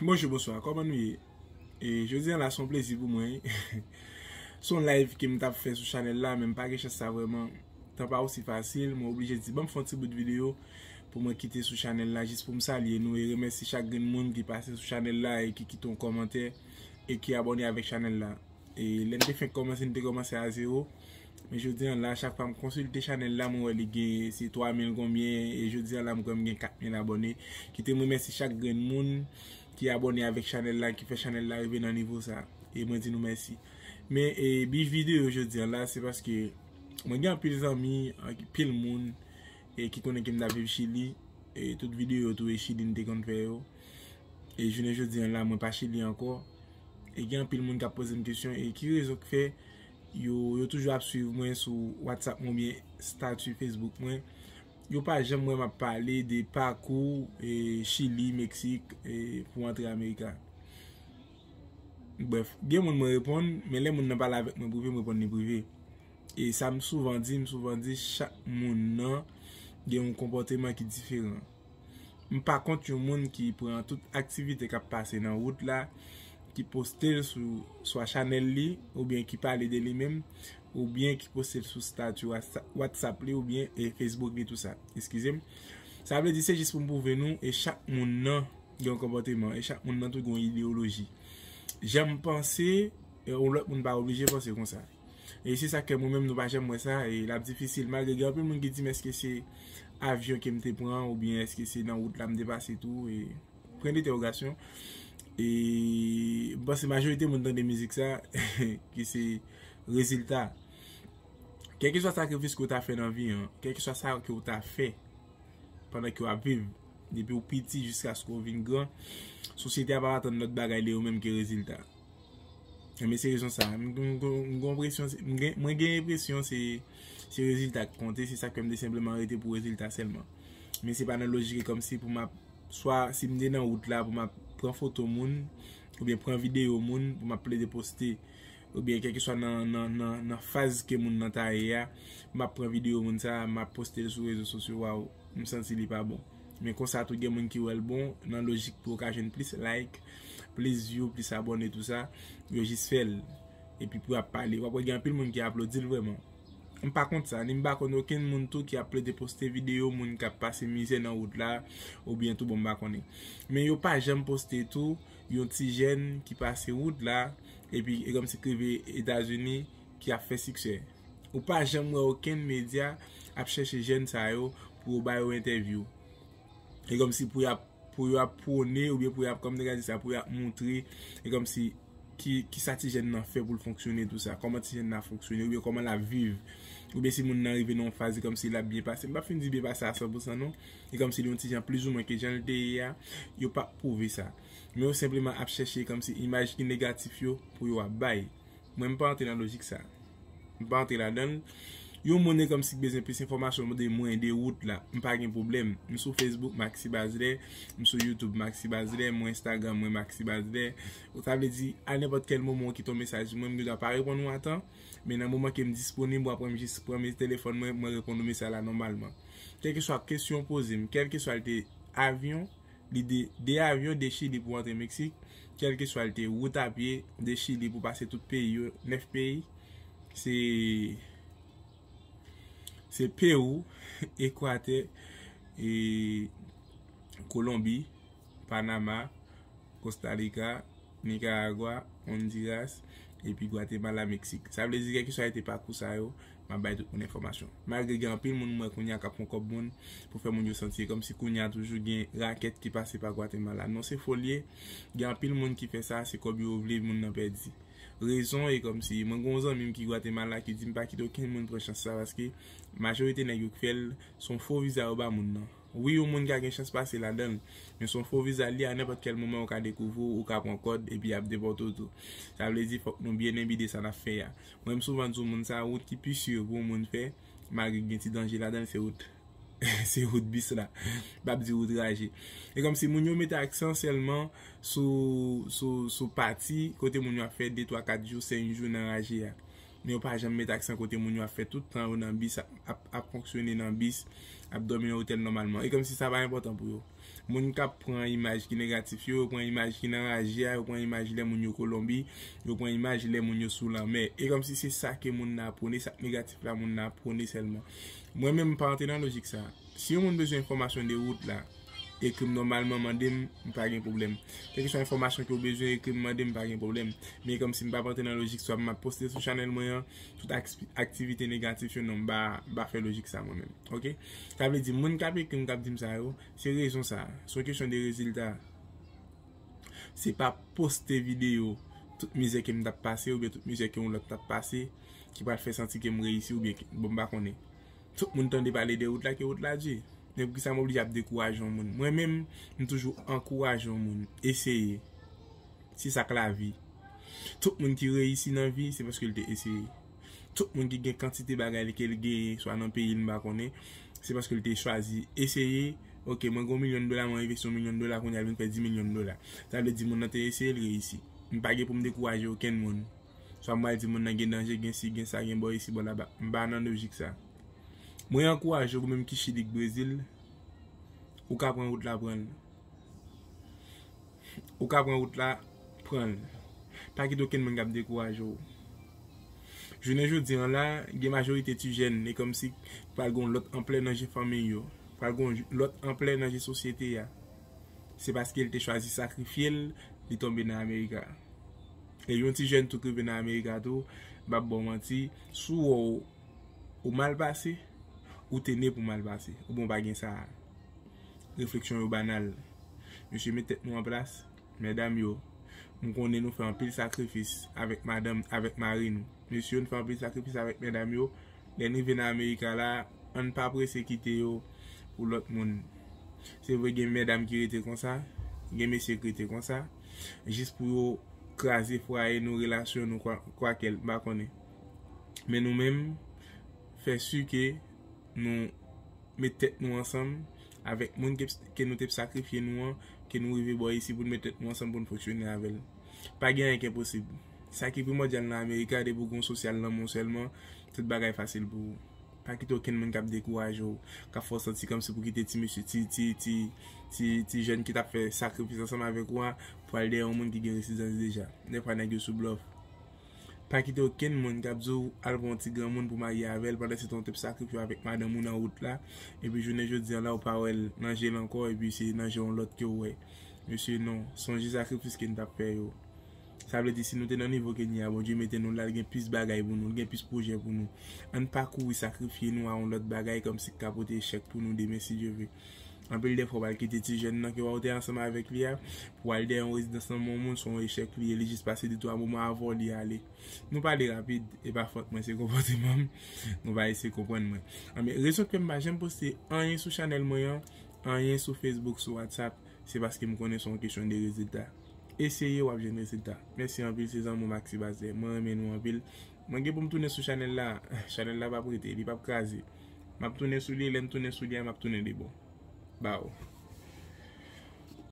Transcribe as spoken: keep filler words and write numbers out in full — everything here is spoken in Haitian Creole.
Bonjou, bonswa, kòman nou ye? E jodi a la, se yon plezi pou mwen. Se yon live ke m t ap fè sou chanèl la, men m pa gen chans sa vrèman. Tan pa osi fasil, mwen oblije di, ban m fè yon ti bout videyo pou mwen kite sou chanèl la, jis pou m salye nou e remèsye chak grenn moun ki pase sou chanèl la e ki kite yon kòmantè e ki abòne avèk chanèl la. E lè m te fenk kòmanse, m te kòmanse a zewo. Men jodi a la, chak fwa m konsilte chanèl la, mwen wè li gen se twa mil konbyen, e jodi a la, m kwè m gen kat mil abòne. Kite m remèsye chak grenn moun ki abòne avèk chanèl la, ki fè chanèl la rive nan nivo sa. E mwen di nou mèsi. Men, e, bi videyo jodi a la, se paske mwen gen anpil zanmi, anpil moun, e, ki konnen ke m t ap viv Chili, e tout videyo tou e Chili m te konn fè yo. E jounen jodi a la, mwen pa Chili ankò. E gen anpil moun k ap poze m kesyon, e ki rezon k fè yo, yo toujou ap swiv mwen sou WhatsApp mwen oubyen stati Facebook mwen. Yo pa janm wè m ap pale de pakou, e, Chili, Meksik, e, pou antre Amerika. Brèf, gen moun mwen reponn, men lè moun nan pale avèk mwen prive, m reponn li prive. E sa m souvan di, m souvan di, chak moun nan gen yon konpòteman ki diferan. M pa kont yon moun ki pran tout aktivite k ap pase nan wout la, ki poste l sou swa chanèl li, oubyen ki pale de li menm, oubyen ki poste l sou stati Whatsa-, WhatsApp li, oubyen, e, Facebook li, tou sa. Eskize m. Sa vle di se jis pou m pwouve nou, e chak moun nan gen yon konpòteman, e chak moun nan tou gen yon ideyoloji. Jan m panse, e, yon lòt moun pa oblije panse konsa. E se sa k fè mwen menm nou pa janm wè sa, e l ap difisil. Malgre gen anpil moun ki di m èske se avyon ke m te pran, oubyen èske se nan wout la m te pase tou, e pwen dentèwogasyon. E m panse majorite moun tande mizik sa, ki se rezilta. Kèlkeswa sakrifis ke w ta fè nan vi an, kèlkeswa sa ke w ta fè pandan ke w ap viv, depi w piti jiskaske w vin gran, sosyete a p ap atann lòt bagay de ou menm ke rezilta. Men se rezon sa, m, m, m, m gen enpresyon, se- m gen- mwen gen enpresyon se, se rezilta k konte, se sa k fè m te senpleman rete pou rezilta sèlman. Men se pa nan lojik kòmsi pou m ap, swa si m te nan wout la, pou m ap pran foto moun, oubyen pran videyo moun, pou m ap plede poste, oubyen kèlkeswa nan, nan, nan, nan faz ke moun nan ta ye a, m ap pran videyo moun sa, m ap poste l sou rezo sosyo, waw, m santi li pa bon. Men konsa tou gen moun ki wè l bon, nan lojik pou yo ka jwenn plis like, plis view, plis abòne, tou sa, yo jis fè l. Epi pou y ap pale, w ap wè gen anpil moun ki aplodi l vrèman. M pa kont sa, ni m pa kont okenn moun tou ki ap plede poste videyo moun k ap pase mizè nan wout la, oubyen tou bon m pa konnen. Men yo pa janm poste tou yon ti jèn ki pase wout la, epi e kòmsi k rive Etazini, ki ap fè siksè. Ou pa janm wè okenn medya ap chèche jèn sa yo pou yo ba yo entèvyou. E kòmsi pou y ap, pou yo ap pwone, oubyen pou y ap, kòm nèg la di sa, pou y ap moutre, e kòmsi ki, ki sa ti jèn nan fè pou l fonksyone tou sa, kòman ti jèn nan fonksyone, oubyen kòman l ap viv, oubyen si moun nan rive nan yon faz, e kòmsi l ap byen pase. M p ap fin di byen pase a san pou san non, e kòmsi li yon ti jan plizoumwen ke jan l te ye a, yo p ap pwouve sa. Men yo senpleman ap chèche kòmsi imaj ki negatif yo pou yo ap bay. Mwen, m pa antre nan lojik sa. M pa antre ladan l. Yon moun e kòmsi k bezwen plis enfòmasyon de mwen, de wout la, m pa gen pwoblèm. M sou Facebook, Maxi Bazlè. M sou YouTube, Maxi Bazlè. Mwen Instagram mwen, Maxi Bazlè. Sa vle di, a nenpòt kèl moman w kite yon mesaj mwen, m gen dwa pa reponn ou a tan. Men nan moman ke m disponib, w ap wè m jis pran telefòn mwen, mwen reponn ou mesaj la nòmalman. Kèlkeswa kesyon w poze m, kèlkeswa l te avyon, li de, de avyon de Chili pou antre Meksik, kèlkeswa l te wout a pye de Chili pou pase tout peyi yo, nèf peyi, se, se Pewou, Ekwatè, e Kolonbi, Panama, Kostarika, Nikaragwa, Ondiras, epi Gwatemala, Meksik. Sa vle di kèlkeswa e te pakou sa yo, m ap bay tout moun enfòmasyon. Malgre gen anpil moun m wè kounye a k ap pran kòb moun pou fè moun yo santi e kòmsi kounye a toujou gen rakèt ki pase pa Gwatemala. Non, se fo l ye. Gen anpil moun ki fè sa, se kòb yo vle moun nan pèdi. Rezon e kòmsi, mwen gen yon zanmi m ki Gwatemala ki di m pa kite okenn moun pran chans sa paske majorite nèg yo k fè l, se yon fo viza yo ba moun nan. Wi, yon moun ka gen chans pase ladan l, men se yon fo viza l ye, a nenpòt kèl moman ou ka dekouvri w, ou ka pran kòd, epi y ap depòte w tou. Sa vle di, fòk nou byen enbi de sa n ap fè a. Mwen, m souvan di moun sa, wout ki pi si pou yon moun fè, malgre gen ti danje ladan l, se wout, se wout bis la. M p ap di wout raje. E kòmsi moun yo mete aksan sèlman sou, sou, sou pati kote moun yo ap fè de, twa, kat jou, senk jou nan raje a. Men yo pa janm met aksan kote moun yo ap fè tout tan yo nan bis, ap, ap, ap fonksyone nan bis, ap dòmi nan otèl nòmalman. E kòmsi sa pa enpòtan pou yo. Moun k ap pran imaj ki negatif yo, yo pran imaj ki nan raje a, yo pran imaj lè moun yo Kolonbi, yo pran imaj lè moun yo sou lanmè. E kòmsi se sa ke moun nan ap pwone, sa k negatif la moun nan ap pwone sèlman. Mwen menm, m pa antre nan lojik sa. Si yon moun bezwen enfòmasyon de wout la, ekri m nòmalman, mande m, m pa gen pwoblèm. Kèlkeswa enfòmasyon ke w bezwen, ekri m, mande m, m pa gen pwoblèm. Men kòmsi m p ap antre nan lojik sa, m ap poste sou chanèl mwen an, tout ak-, aktivite negatif yo, non, m pa, m pa fè lojik sa mwen menm. Oke? Sa vle di, moun k ap ekri m, k ap di m sa yo, se rezon sa. Se yon kesyon de rezilta. Se pa poste videyo tout mizè ke m t ap pase oubyen tout mizè ke yon lòt t ap pase ki pral fè santi ke m reyisi oubyen ke, bon, m pa konnen. Tout moun tande pale de wout la, ke wout la di. Men poukisa m oblije ap dekouraje yon moun? Mwen menm, m toujou ankouraje yon moun. Eseye. Se sa k lavi. Tout moun ki reyisi nan vi, se paske l te eseye. Tout moun ki gen kantite bagay ke l genyen, swa nan peyi l, m pa konnen, se paske l te chwazi eseye. Oke, mwen gen yon milyon dola, mwen envesti yon milyon dola, kounye a l vin fè dis milyon dola. Sa vle di moun nan te eseye, l reyisi. M pa gen pou m dekouraje okenn moun. Swa m pral di moun nan gen danje, gen si, gen sa, gen bò isi, bò laba. M pa nan lojik sa. Mwen ankouraje w, ou menm ki Chili, k Brezil, ou ka pran wout la, pran l. Ou ka pran wout la, pran l. Pa kite okenn moun k ap dekouraje w. Jounen jodi an la, gen majorite ti jèn, e kòmsi pral gen yon lòt anplè nan je fanmi yo. Pral gen yon lòt anplè nan je sosyete a. Se paske l te chwazi sakrifye l, li tonbe nan Amerika. E yon ti jèn tou k rive nan Amerika tou, m p ap ba w manti, si w wè w ou mal pase, ou te ne pou mal pase, oubyen w pa gen sa a. Refleksyon yo banal. Mesye, met tèt nou an plas. Medam yo, m konnen nou fè anpil sakrifis avèk madanm, avèk mari nou. Mesye, nou fè anpil sakrifis avèk medam yo. Lè n rive nan Amerika la, ann pa prese kite yo pou lòt moun. Se vre, gen medam ki rete konsa, gen mesye ki rete konsa, jis pou yo kraze fwaye nou, relasyon nou, kwa, kwakèl, m pa konnen. Men nou menm, fè si ke nou met tèt nou ansanm avèk moun ke, ke nou te sakrifye nou an, ke nou rive bò isi pou n met tèt nou ansanm pou n fonksyone avè l. Pa gen anyen ki enposib. Sa ki primòdyal nan Amerika, depi w gen yon sosyal nan men w sèlman, tout bagay fasil pou ou. Pa kite okenn moun k ap dekouraje w, k ap fè w santi kòmsi pou kite ti mesye, ti, ti, ti, ti, ti jèn ki t ap fè sakrifis ansanm avèk ou a, pou al dèyè yon moun ki gen rezidans deja. Dèfwa nèg yo sou blòf. Pa kite okenn moun k ap di w al pran yon ti granmoun pou marye avè l, pandan se tan w t ap sakrifye w avèk madanm ou nan wout la, epi jounen jodi an la, ou pa wè l nan je l ankò, epi se nan je yon lòt ke w wè. Mesye, non, sonje sakrifis ke n t ap fè yo. Sa vle di, si nou te nan nivo ke n ye a, Bondye mete nou la, l gen plis bagay pou nou, l gen plis pwojè pou nou. Ann pa kouri sakrifye nou a yon lòt bagay kòmsi k ka pote echèk pou nou demen, si Dye vle. Anpil de fwa, w pral kite ti jèn nan ke w te ansanm avèk li a, pou w al dèyè yon rezidans nan men yon moun, se yon echèk li ye, li jis pase de twa moman avan w li ale. Nou pale rapid, e pa fòt mwen, se konpòteman m, nou va eseye konprann mwen. Anben, rezon k fè m pa janm poste anyen sou chanèl mwen an, anyen sou Facebook, sou WhatsApp, se paske m konnen se yon kesyon de rezilta. Eseye, w ap jwenn rezilta. Mèsi anpil, se zanmi w Maxi Bazè. Mwen renmen nou anpil. Mwen gen pou m tounen sou chanèl la. Chanèl la p ap rete, li p ap kraze. M ap tounen sou li, lè m tounen sou li a, m ap tounen de bon. Baw.